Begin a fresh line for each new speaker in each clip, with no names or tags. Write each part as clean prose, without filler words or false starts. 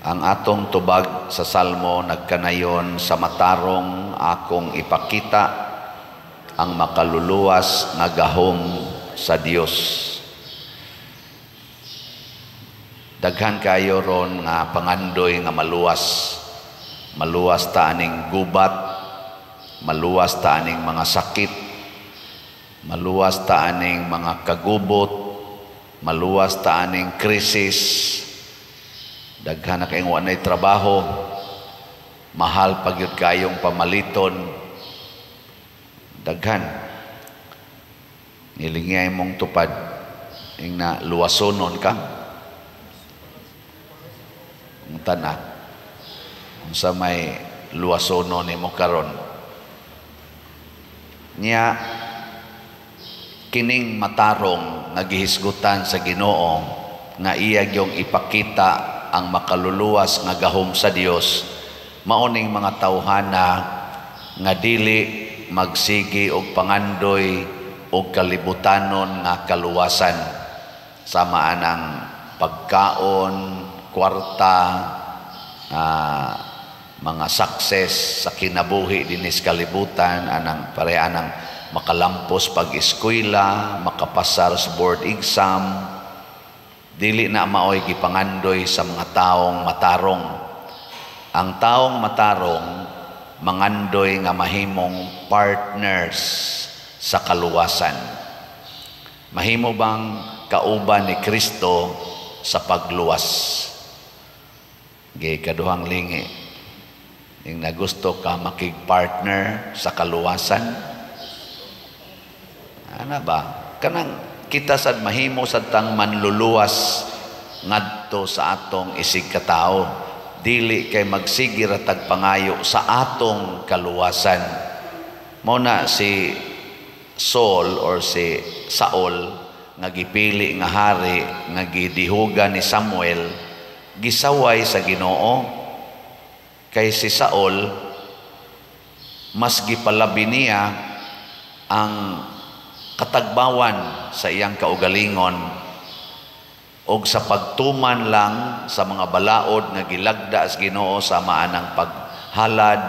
Ang atong tubag sa Salmo nagkanayon, "Sa matarong akong ipakita ang makaluluwas nga gahom sa Dios." Daghan kayo ron nga pangandoy nga maluwas. Maluwas ta aning gubat, maluwas ta aning mga sakit, maluwas ta aning mga kagubot, maluwas ta aning krisis. Daghan na kayong wanay trabaho, mahal pa gyud kayong pamaliton. Daghan. Nilingay mong tupad, ing na luwasonon ka. Ang tana, unsa may luwasonon nimo karon. Nya kining matarong nga gihisgutan sa Ginoo nga iya gyung ipakita ang makaluluwas nga gahom sa Dios, mao ning mga tawhana nga dili magsigi og pangandoy og kalibutanon nga kaluwasan, sama anang pagkaon, kwarta, mga success sa kinabuhi dinis kalibutan, anang pareha anang makalampos pag-eskwela, makapasar sa board exam. Dili na maoy gipangandoy sa mga taong matarong. Ang taong matarong mangandoy nga mahimong partners sa kaluwasan. Mahimo bang kauban ni Kristo sa pagluwas? Gi kaduhang lingi. Ing nagusto ka makig-partner sa kaluwasan? Ana ba? Kanang kita sad mahimo sad tang manluluwas ngadto sa atong isig katao. Dili kay magsige ra tag pangayo sa atong kaluwasan. Mao na si Saul or si Saul nga gipili nga hari nga gidihugan ni Samuel, gisaway sa Ginoo kay si Saul mas gipalabi niya ang katagbawan sa iyang kaugalingon og sa pagtuman lang sa mga balaod nga gilagda sa Ginoo sama anang paghalad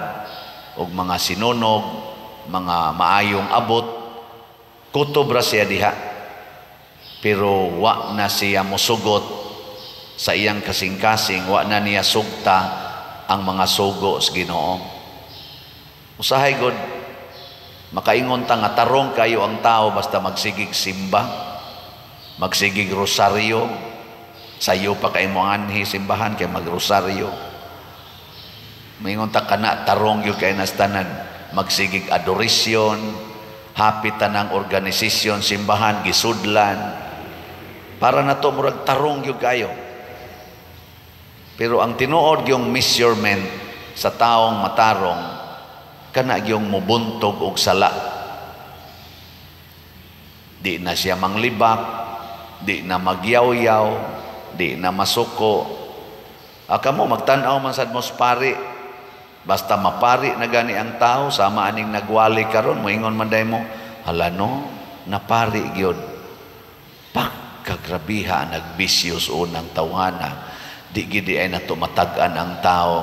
og mga sinunog, mga maayong abot, kutob ra siya diha. Pero wa na siya mosugot sa iyang kasing-kasing, wa na niya sugta ang mga sugo sa Ginoo. Usahay god makaingon ta nga tarong kayo ang tao basta magsigig simba, magsigig rosaryo, sayo pa kay mo anhi simbahan kay magrosaryo. Maingon ta kana tarong gyud kay nastanan, magsigig adoration, happy tanang organisasyon simbahan gisudlan para nato murag tarong gyud kayo. Pero ang tinuod gyung measurement sa taong matarong kana gyung mubuntog og sala. Di na siya manglibak, di na magyawyaw, di na masuko. Aka mo magtan-aw man sad mo sa pari, basta mapari na gani ang tao, sama aning nagwali karon, moingon man day mo, hala no, napari gyud. Pagkagrabiha nagbisyo sa unang tawhana, di gid ay nato matag-an ang tao.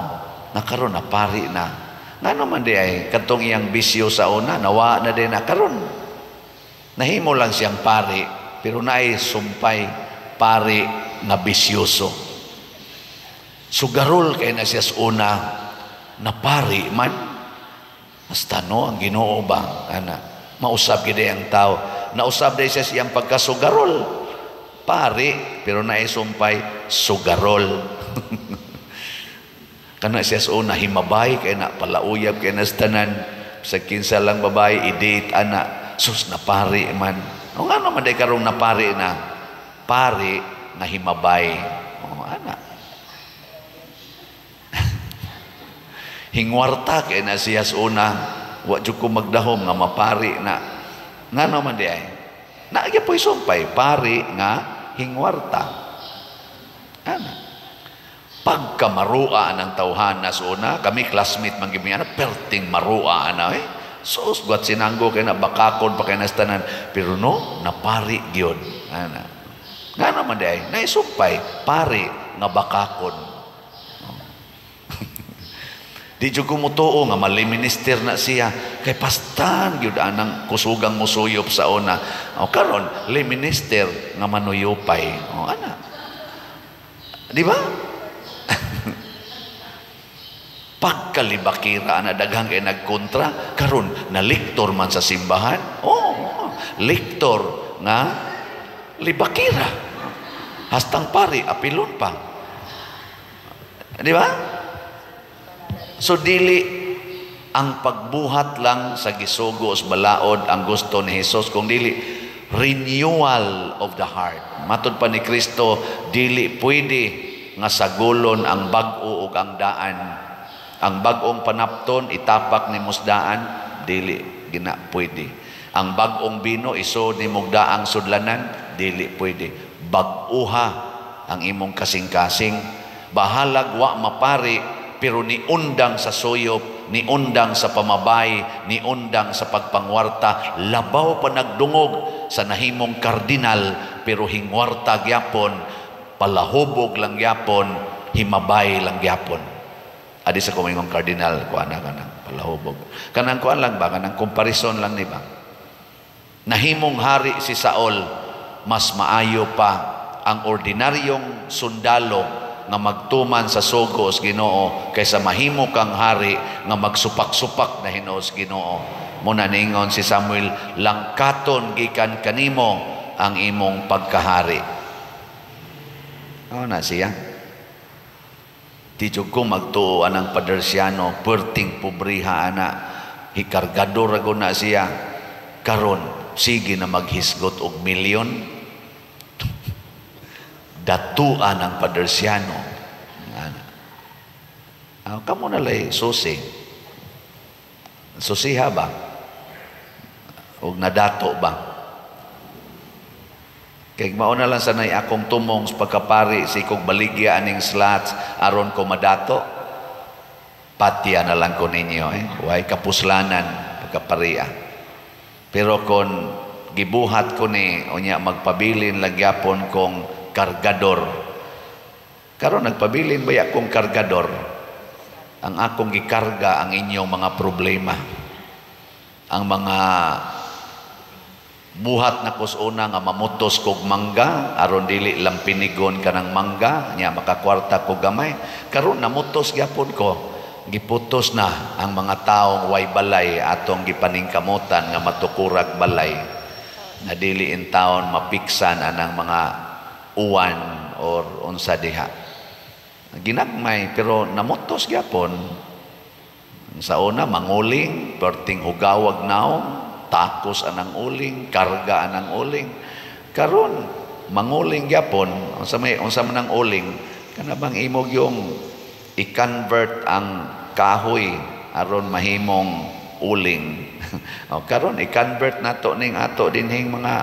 Na karon napari na. Ngano man di ay kadtong iyang bisyo sa una nawa na din na karon. Nahimo lang siyang pari, pero naay sumpay pari nga bisyoso. Sugarol kay na siya sa una, napari man. Basta no, ang Ginoo ba ana mausab gid ang tao. Nausab day siya siyang pagkasugarol. Pari, pero naay sumpay sugarol. Kana siya sa una himabay kay na palauyab kay na sa tanan, sa kinsa lang babae i-date ana, sus napari man. O ngano man day karong napari na? Pari nga himabay. O ana. Hingwarta kay na siya sa una, wa jud ko magdahom nga mapari na. Ngano man di ay? Naagya po'y sumpay, pari nga hingwarta. Ana. Pagkamarua ng tawhana sa una, kami classmate man gimi ana, perting marua ana eh. Sus, guat sinanggo kay na bakakon pa kay nastanan. Pero no, napari gyud. Ana. Ngano man di ay? Naisumpay, pari nga bakakon. Di jud ko motuo nga mali minister na siya kay pastan gyud anang kusugang musuyop sa una. O karon lay minister nga manuyupay. O ana. Di ba? Pagkalibakira ana, daghang kay nagkontra, karon na lektor man sa simbahan. Oh, lektor nga libakira. Hastang pari apilon pa. Di ba? So dili ang pagbuhat lang sa gisugo sa balaod ang gusto ni Hesus, kung dili renewal of the heart. Matod pa ni Kristo, dili pwede nga sagulon ang bag-o ug ang daan. Ang bag-ong panapton itapak ni musdaan, dili gina pwede. Ang bag-ong bino isod ni daang sudlanan, dili pwede. Bag-uha ang imong kasing-kasing. Bahalag wa mapari, pero niundang sa suyop, niundang sa pamabay, niundang sa pagpangwarta, labaw pa nagdungog sa nahimong kardinal, pero hingwarta gyapon, palahubog lang gyapon, himabay lang gyapon. Adi sa kumingong kardinal, kuan na kanang palahubog. Kanang kuan lang ba, kanang comparison lang ni ba? Nahimong hari si Saul, mas maayo pa ang ordinaryong sundalo nga magtuman sa sugo sa Ginoo kaysa mahimo kang hari nga magsupak-supak na hinuos Ginoo. Muna ningon si Samuel, langkaton gikan kanimo ang imong pagkahari. Ano na siya? Di jud ko magtuo anang Padersiano, perting pobriha ana, hikargador rago na siya. Karon sige na maghisgot og milyon. Datuan ang Padersiano. Ah, kamo na lay susi. Susiha ba? Og nadato ba? Kay mao na lang sanay akong tumong sa pagkapari si kog baligya aning slots aron ko madato. Patya na lang ko ninyo eh. Way kapuslanan pagkaparia. Pero kon gibuhat ko ni unya magpabilin lang gyapon kong kargador. Karon nagpabilin ba akong kargador? Ang akong gikarga ang inyong mga problema. Ang mga buhat na kusuna nga mamutos kog mangga aron dili lang pinigon kanang mangga nya makakwarta ko gamay. Karon namutos gyapon ko, giputos na ang mga taong way balay atong gipaningkamutan nga matukurag balay na dili in taon mapiksan anang mga uwan or unsa diha. Ginagmay pero namutos gyapon. Sa una manguling, perting hugawag naong, takos anang uling, karga anang uling. Karon manguling gyapon, unsa may unsa man ang uling, kana bang imog yung i-convert ang kahoy aron mahimong uling. O karon i-convert nato ning ato dinhing mga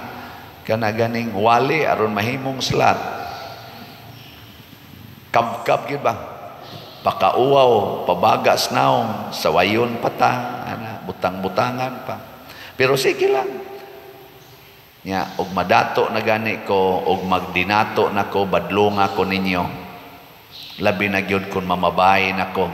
kana ganing wali aron mahimong slat. Kabkab gyud ba? Pakauwaw, pabagas naong, sawayon pata, ana, butang-butangan pa. Pero sige lang. Nya, og madato na gani ko, og magdinato na ko, badlonga ko ninyo. Labi na gyud kung mamabay na ko,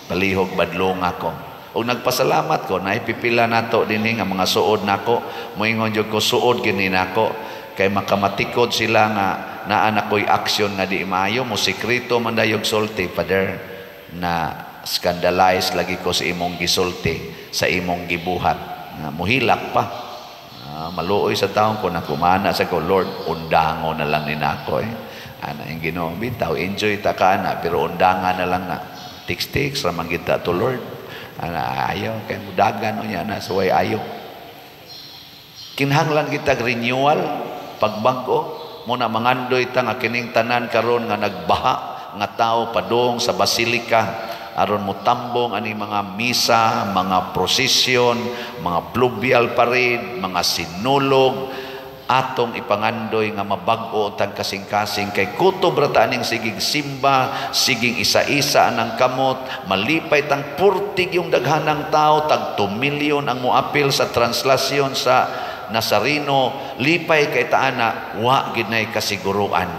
palihog badlonga ko. Og nagpasalamat ko, naipipila nato dinhi nga mga suod nako, moingon jud ko suod gini nako kay makamatikod sila nga naa na ko'y aksyon nga di maayo, mo sekreto man dayog sulti, Father, na scandalize lagi ko sa imong gisulti, sa imong gibuhat. Na muhilak pa. Maluoy sa taong ko na kumana sa ko, Lord, undango na lang ni nako eh. Ana yung Ginoo, bitaw, enjoy ta ka ana, pero undangan na lang na. Tiks-tiks, ramang kita to Lord. Ana, ayaw, kay mudagan o niya na, suway ayaw. Kinahanglan kita renewal, pagbag-o, muna mangandoy ta nga kining tanan karon nga nagbaha nga tao padung sa basilika aron motambong ani mga misa, mga prosesyon, mga pluvial parade, mga sinulog, atong ipangandoy nga mabag-o tang kasing-kasing kay kutob ra ta aning sigig simba, siging isa-isa anang kamot, malipay tang purtig yung daghanang tao, tag 2 milyon ang moapil sa translasyon sa Nazareno, lipay kay taana, wa gid nay kasiguruan.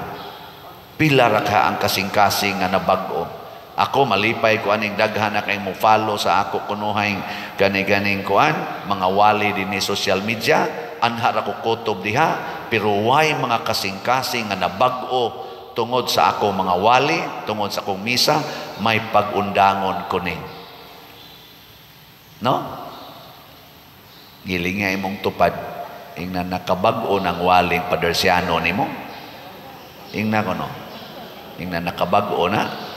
Pila ra ka ang kasing-kasing nga nabag-o. Ako malipay ko aning daghan na kay mo follow sa ako kunuhay kani-ganing kuan mga wali dinhi social media, anha ra ko kutob diha, pero way mga kasing-kasing nga nabag-o tungod sa ako mga wali, tungod sa akong misa, may pag-undangon ko ni. No? Gilinga imong tupad, ingna nakabag-o ng waling padersiano nimo. Ingna ko no. Ingna nakabag-o na.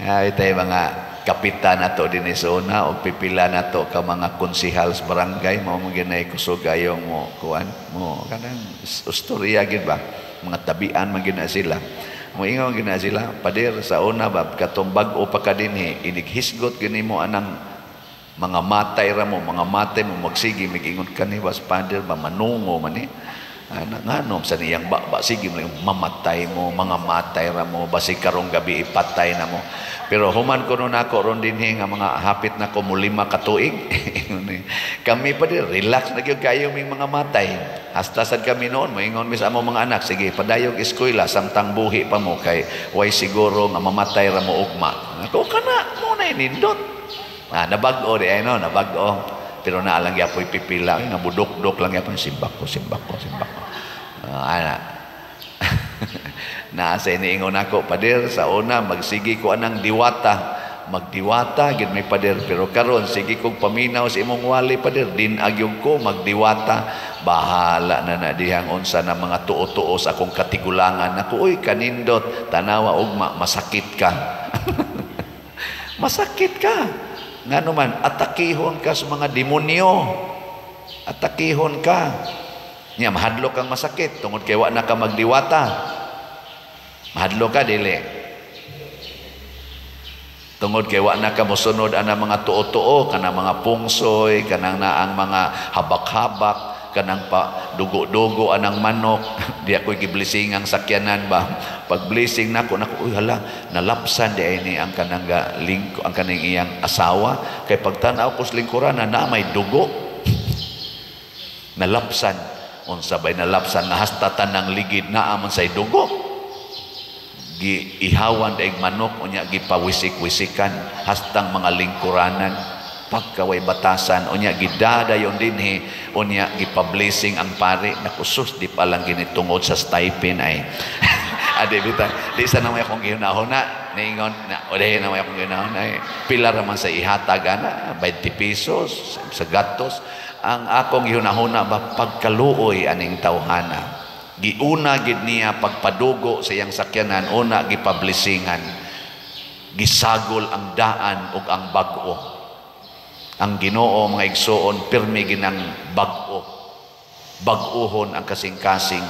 Ay tayo mga kapitan nato dinhi sa una o pipila nato ka mga konsihal sa barangay, mao mo ginay kusog ayong mo kuan mo kanang istorya gid ba, mga tabian man gid na sila. Moingon gid na sila, pader sa una ba katong bag-o pa ka dinhi, inighisgot gini mo anang mga matay ra mo, mga matay mo magsige migingon kani was pader ba manungo man ni. Ana nganom sa niyang ba sige mamatay mo, mga matay ra mo, basig karong gabi ipatay na mo. Pero human ko nun ako ron dinhi nga mga hapit na ko mulima ka tuig. Kami pa din relax na gyud kayo ming mga matay. Hasta sad kami noon moingon mi sa among mga anak, sige padayog eskwela samtang buhi pa mo kay way siguro nga mamatay ra mo ugma. Ako kana mo na nindot. Ah, nabag-o di ay no, nabag-o. Pero naa lang gyapoy pipila nga budok-dok lang gyapon simbak ko, simbak ko, simbak ko. Ana. Naa sa iniingon ako, pader sa una magsige ko anang diwata, magdiwata gid may pader, pero karon sige kog paminaw sa imong wali pader, din agyog ko magdiwata, bahala na na dihang unsa na mga tuo-tuo sa akong katigulangan nako, uy kanindot tanawa ugma masakit ka. Masakit ka. Ngano man, atakihon ka sa mga demonyo. Atakihon ka. Nya mahadlok kang masakit tungod kay wa na ka magdiwata. Mahadlok ka dili. Tungod kay wa na ka mosunod ana mga tuo-tuo, kanang mga pungsoy, kanang naang mga habak-habak, kanang pa dugo-dugo anang manok. Di ako giblessing ang sakyanan ba. Pag blessing nako nako, uy hala, nalapsan di ay ni ang kanang lingko, ang kaning iyang asawa, kay pagtan-aw ko sa lingkuran na may dugo. Nalapsan, unsa bay nalapsan nga hasta tanang ligid naa man say dugo. Giihawan daig manok unya gipawisik-wisikan hastang mga lingkuranan. Pagkaway batasan unya gidadayon dinhi unya gipa-blessing ang pari naku sus di pa lang gini tungod sa stipend ay. Adi bitaw di sa namay akong gihunahuna niingon na ode namay akong gihunahuna ay pila ra man sa ihatag ana 20 pesos sa gatos ang akong gihunahuna ba pagkaluoy aning tawhana giuna gid niya pagpadugo sa iyang sakyanan una gipa-blessingan gisagol ang daan ug ang bag-o. Ang Ginoo mga igsoon pirmi ginang bag-o. Bag-ohon ang kasing-kasing.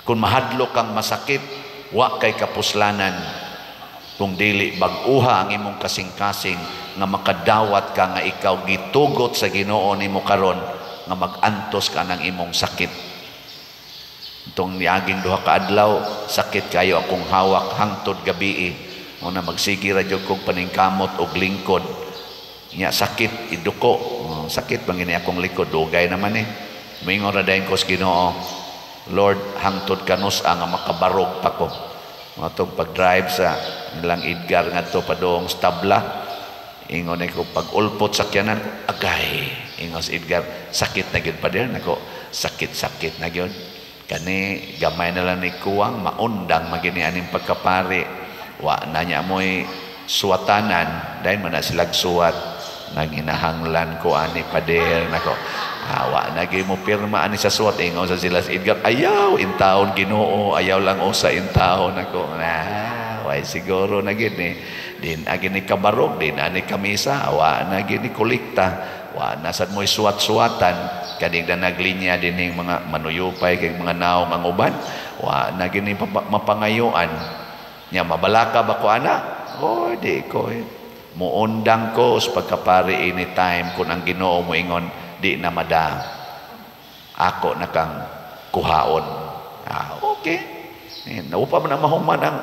Kung mahadlok kang masakit, wa kay kapuslanan. Kung dili bag-uha ang imong kasing-kasing nga makadawat ka nga ikaw gitugot sa Ginoo nimo karon nga mag-antos ka ng imong sakit. Itong niaging duha ka adlaw, sakit kayo akong hawak hangtod gabii. Una magsige ra jud kog paningkamot og lingkod. Nya sakit iduko, sakit bang gini akong likod, dugay naman eh. Moingon ra dayon ko sa Ginoo, Lord, hangtod kanus ang makabarog pa ko. Matong pag-drive sa nilang Edgar ngadto padung stabla, ingon ko pag ulpot sakyanan, agay, ingon sa Edgar, sakit na gyud pa dir nako, sakit-sakit na gyud. Kani gamay na lang ni kuwang maundang magini aning pagkapari. Wa na niya moy suwatanan, dahil man na silag suwat. Nanginahanglan ko ani pader nako, awa na gyud mo pirma ani sa suwat, ingon sa sila sa Edgar, ayaw intawon Ginoo, ayaw lang usa intawon nako. Na way siguro na gid ni din agi ni kabarog, din ani kamisa, wa na gid ni kolekta, wa na sad moy suwat-suwatan kaning na naglinya dinhing mga manuyupay kay mga naong ang uban, wa na gid ni mapangayuan nya. Mabalaka ba ko ana? Oh, di ko eh. Muundang ko sa pagkapari anytime kung ang Ginoo moingon di na mada, ako na kang kuhaon. Ah, okay. Eh, naupa man ang mahuman ang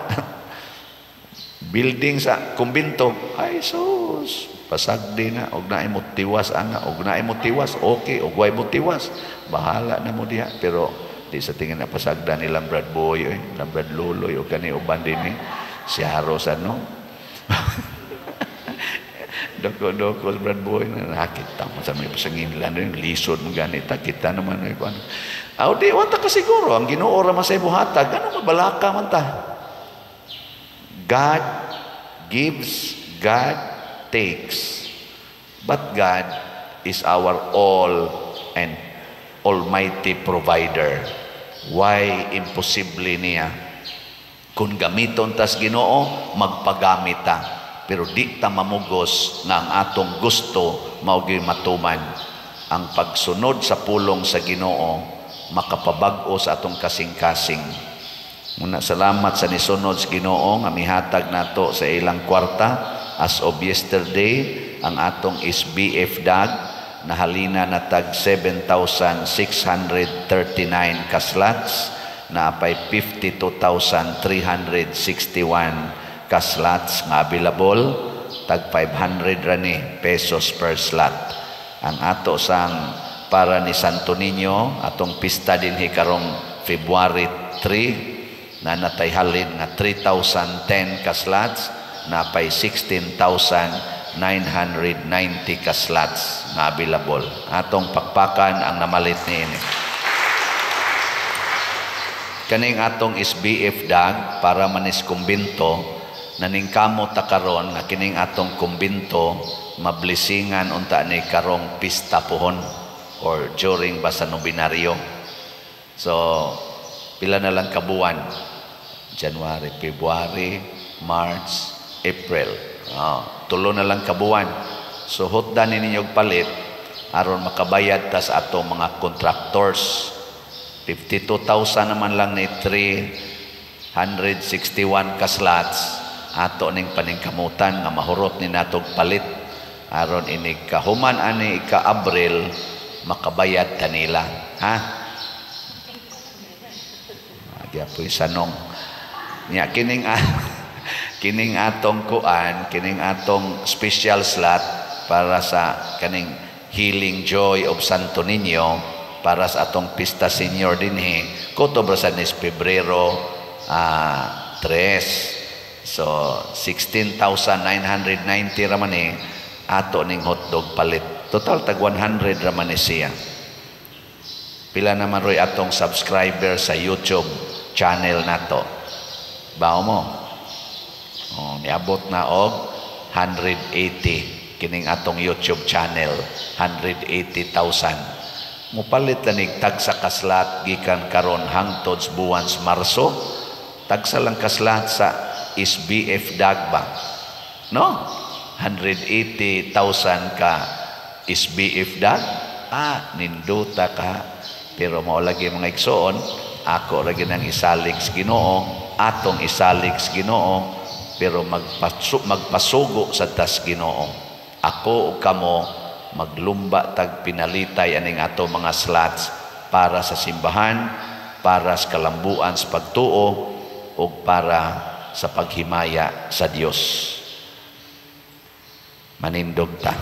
building sa kumbinto. Ay sus, pasagdi na og naay mo tiwas ana, og naay mo tiwas, okay, og way mo tiwas, bahala na mo diha, pero Di sa tingin na pasagdan nilang Brad Boy, eh, ilang Brad Luloy, o kani uban din eh. Si Haros ano. Doko-doko Brad Boy na nakita mo sa may pasanginlan yung lisod mo ganita kita naman ay kuan. Aw di wa ta kasiguro ang Ginoo ra man sa buhatag, ano mabalaka man ta. God gives, God takes. But God is our all and almighty provider. Why imposible niya? Kung gamiton tas Ginoo, magpagamit ta. Pero di ta mamugos nga ang atong gusto mao gyud matuman. Ang pagsunod sa pulong sa Ginoo makapabag-o sa atong kasing-kasing. Muna salamat sa nisunod sa Ginoo nga mihatag nato sa ilang kwarta. As of yesterday, ang atong SBF DAG nahalina na tag 7,639 ka slots, naapay 52,361 ka slots nga available, tag 500 ra ni pesos per slot. Ang ato sang para ni Santo Niño, atong pista dinhi karong February 3, na natay halin nga 3,010 ka slots, napay 16,990 ka slots nga available. Atong pakpakan ang namalit niini. Kaning atong SBF DAG para manis kumbinto, naningkamot ta karon nga kining atong kumbinto mablesingan unta ni karong pista pohon or during ba sa nobinaryo. So pila na lang kabuwan? January, February, March, April. Oh, tulo na lang kabuwan. So hutdan ni ninyo palit aron makabayad ta sa atong mga contractors. 52,000 naman lang ni 361 ka slots, ato ning paningkamutan nga mahurot ni natog palit aron inig kahuman ani ika Abril makabayad ta nila, ha. Agyapoy sanong nya kining atong kuan, kining atong special slot para sa kaning Healing Joy of Santo Niño, para sa atong Pista Senior dinhi, kutob ra sa nis Pebrero 3. So 16,990 ra man ni ato ning hotdog palit. Total tag 100 ra man ni siya. Pila naman roy atong subscriber sa YouTube channel nato? Bao mo? Oh, niabot na og 180 kining atong YouTube channel, 180,000. Mupalit lanig tagsa ka slot gikan karon hangtod sa buwan sa Marso. Tagsa lang ka slot sa SBF DAG ba? No? 180,000 ka SBF DAG. Ah, ninduta ka. Pero mao lagi, mga igsoon, ako lagi nang isalig sa Ginoo, atong isalig sa Ginoo, pero magpasugo sa tas Ginoo. Ako ug kamo maglumba tag pinalitay aning ato mga slots para sa simbahan, para sa kalambuan sa pagtuo ug para sa paghimaya sa Dios. Manindog ta.